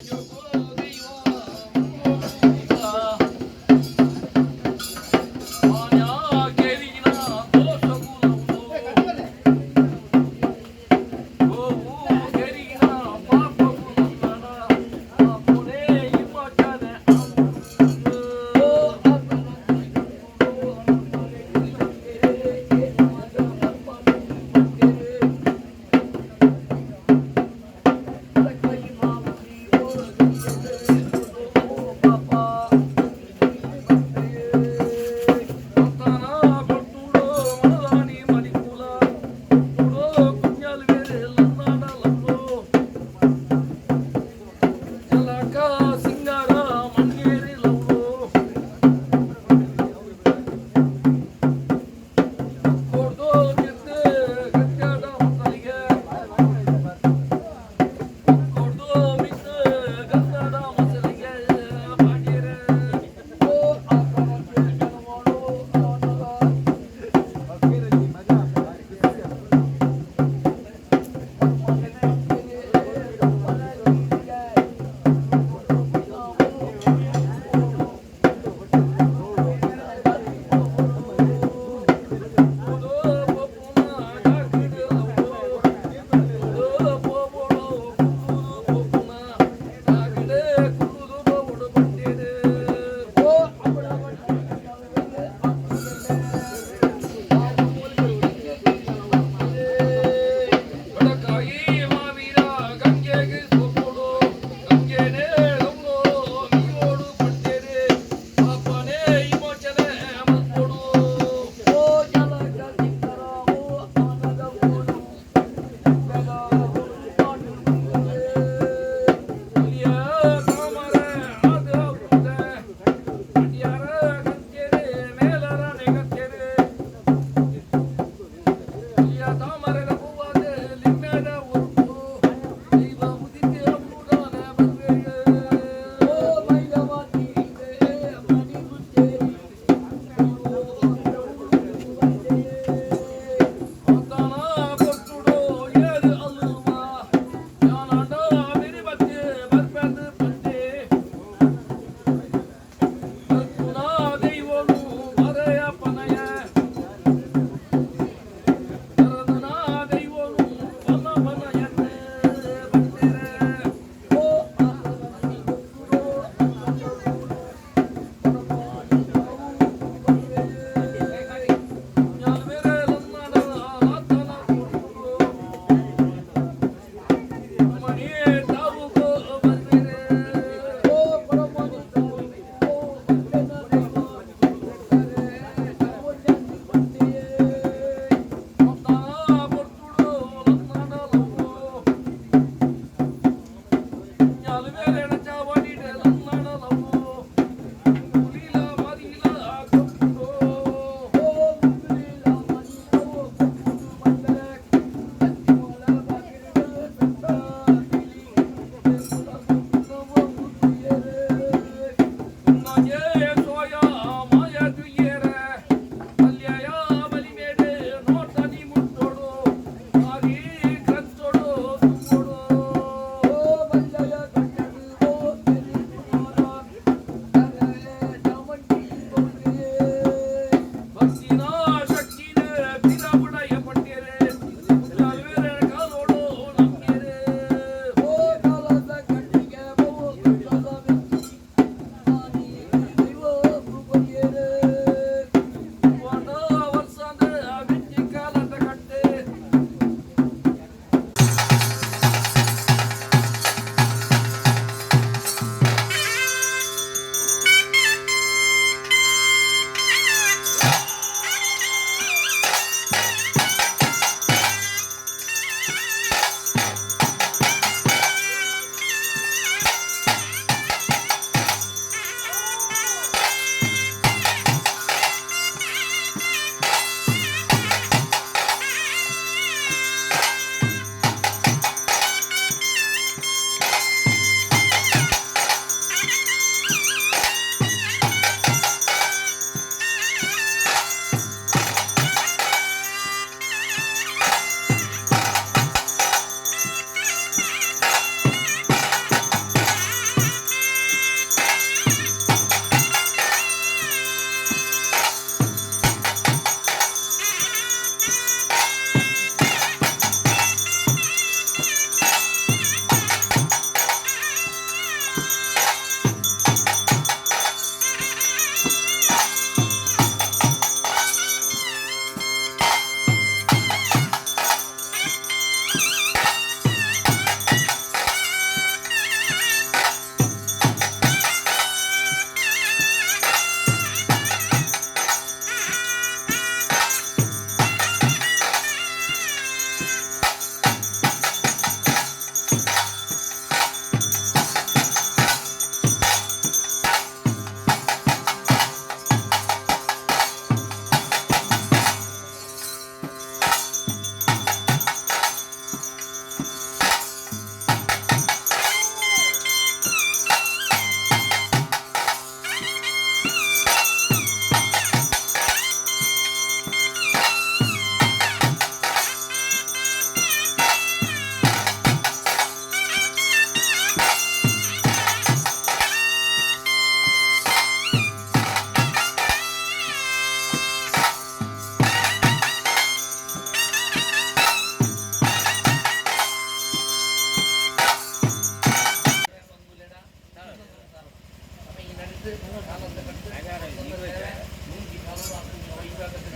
Oh,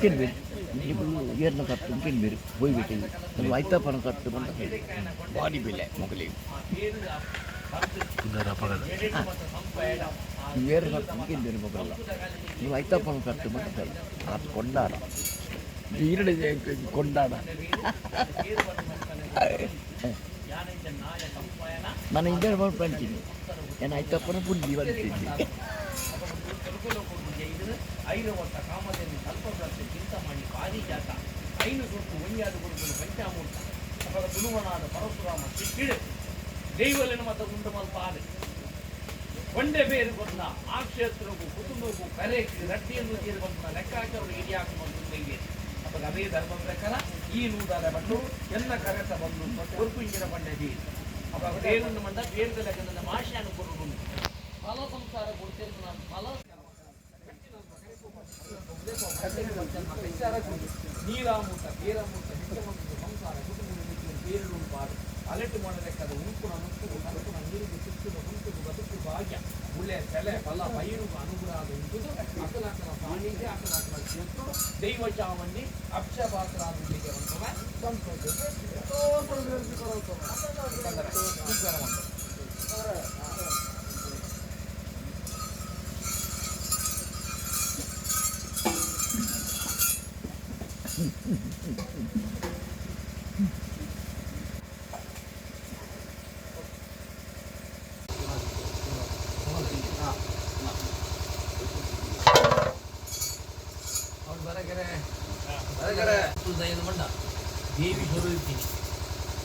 ಕೇಳ್ಬೇರು ನಿಕುಲು ಏರ್ನ ಕಟ್ಟು ಕೇಳ್ಬೇರು ಹೋಯ್ಬಿಟ್ಟು ಒಂದು ಐತಾಪನ ಕಟ್ಟು ಬಂತ ಬಾಡಿ ಬೆಲೆ ಮೊಗಲಿಗೆ. ಕುಂದಾರ ಅಪಗದ. ಏರ್ನ ಕಟ್ಟು ಕೇಳ್ಬೇರು ಮೊಗಲ, ನೀವು ಐತಾಪನ ಕಟ್ಟು ಬಂತ ಅದು ಕೊಂಡಾಡ, ಈರಡೆ ಕೊಂಡಾಡ. ನಾನು ಇಂದೇ ಪಂಚಿನಿ ನಾನು ಐತಪ್ಪನ ಪುಂಡಿ ಬಂತಿದ್ದೆ. ಐರವತ್ತ ಕಾಮಧೇನು ಕಲ್ಪವೃಕ್ಷ ಚಿಂತಾಮಣಿ ಪಾರಿಜಾತ ಐನು ಸುಟ್ಟು ಒಂಜಾದ ಗುರುಗಳು ಪಂಚಾಮೂರ್ತ ಅಪಗ ತುಳುವನಾದ ಪರಶುರಾಮ ಸಿಕ್ಕಿಡು ದೈವಲಿನ ಮತ ಗುಂಡು ಮಲ್ಪಾದೆ ಒಂಡೆ ಬೇರು ಕೊಟ್ಟ ಆ ಕ್ಷೇತ್ರಕ್ಕೂ ಕುಟುಂಬಕ್ಕೂ ಕರೆ ರಟ್ಟಿಯನ್ನು ತೀರು ಬಂದ ಲೆಕ್ಕಾಚಾರ ಇಡಿಯಾಕು ಬೈಗೆ. ಅಪಗ ಅದೇ ಧರ್ಮ ಪ್ರಕಾರ ಈ ನೂದಾರ ಭಟ್ರು ಎಲ್ಲ ಕರೆತ ಬಂದು ಕೊರ್ಪು ಇಂಜಿನ ಬಂಡೆ ಬೀರ್ ಅವಾಗ ಬೇರೊಂದು ಮಂಡ ಬೇರದ ಲೆಕ್ಕದ ಮಾಶಾನು ಕೊರುಡು ಫಲ ಸಂಸಾರ ಕೊಡ್ತೇನೆ ನಾನು ಫಲ ನೀರಾಮೂತ ಬೇರಾಮೂತ ನಿತ್ಯಮಂತ ಸಂಸಾರ ಕುಟುಂಬದ ಬೇರು ಪಾಡು ಅಲೆಟ್ಟು ಮಾಡಲೆಕ್ಕದ ಉಂಕುನ ನುಪ್ಪುಗು ಕಲಕುನ ನೀರಿಗೆ ಸುತ್ತುಗ ಹುಂಟುಗು ಬದುಕು ಭಾಗ್ಯ ಉಳೆ ಸೆಲೆ ಫಲ ಪೈರುಗು ಅನುಗುಣಾದ ಉಂಟುದು ಅಕಲಾಕನ ಸಾನ್ನಿಧ್ಯ ಅಕಲಾಕನ ಕ್ಷೇತ್ರ ದೈವ ಚಾವಣ್ಣಿ ಅಕ್ಷಪಾತ್ರಾದಿಗೆ ಒಂತವ ಸ್ವೀಕಾರ ಮಾಡ್ತಾರೆ. ಅವ್ನು ಬರಕರೆ ಬರಕರೆ ಮಂಡ ದೇವಿ ಸ್ವರೂಪಿಣಿ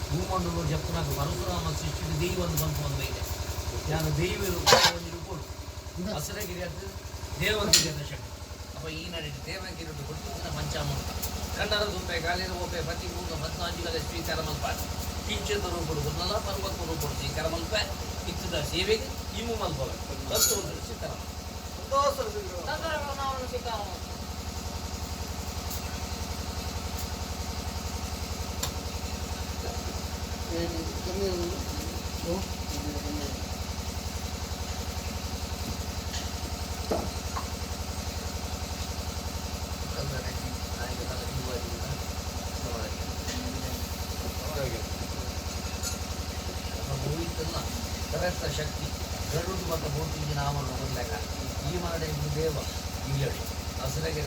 ಭೂಮಂಡಲ ಜಪ್ಪುನಾಗ ಪರಶುರಾಮ ಸೃಷ್ಟಿ ದೈವ ಒಂದು ಬಂತು ಒಂದು ಇದೆ ಯಾನು ದೈವ ಒಂದು ರೂಪುಡು ಹಸರಗಿರಿ ಅದು ದೇವಗಿರಿ ಅಂತ ಶಕ್ತಿ. ಅಪ್ಪ ಈ ನಡೆ ದೇವಗಿರಿ ಕೊಟ್ಟು ಪಂಚಾಮೃತ ಕಣ್ಣರ ದುಂಬೆ ಗಾಳಿನ ಒಬ್ಬೆ ಪತಿ ಮೂಗ ಪದ್ನಾಂಜಿಗಳ ಸ್ವೀಕಾರ ಮಲ್ಪಾಡು ಕಿಂಚದ ರೂಪುಡು ಗುನ್ನಲ ಪರ್ವತ ರೂಪುಡು ಸ್ವೀಕಾರ ಮಲ್ಪೆ ಇತ್ತದ ಸೇವೆಗೆ ಇಮ್ಮು ಮಲ್ಪವೆ ತತ್ವ ಸ್ವೀಕಾರ. ಸ್ವೀಕಾರ. ಕರೆತ್ತ ಶಕ್ತಿ ಗರುಡು ಮತ್ತು ಮೂರ್ತಿ ನಾಮನ್ನು ಲೆಕ್ಕ ಈ ಮಾಡೇ ದೇವ ಇಲ್ಲಡಿ ಹಸರಗೆ.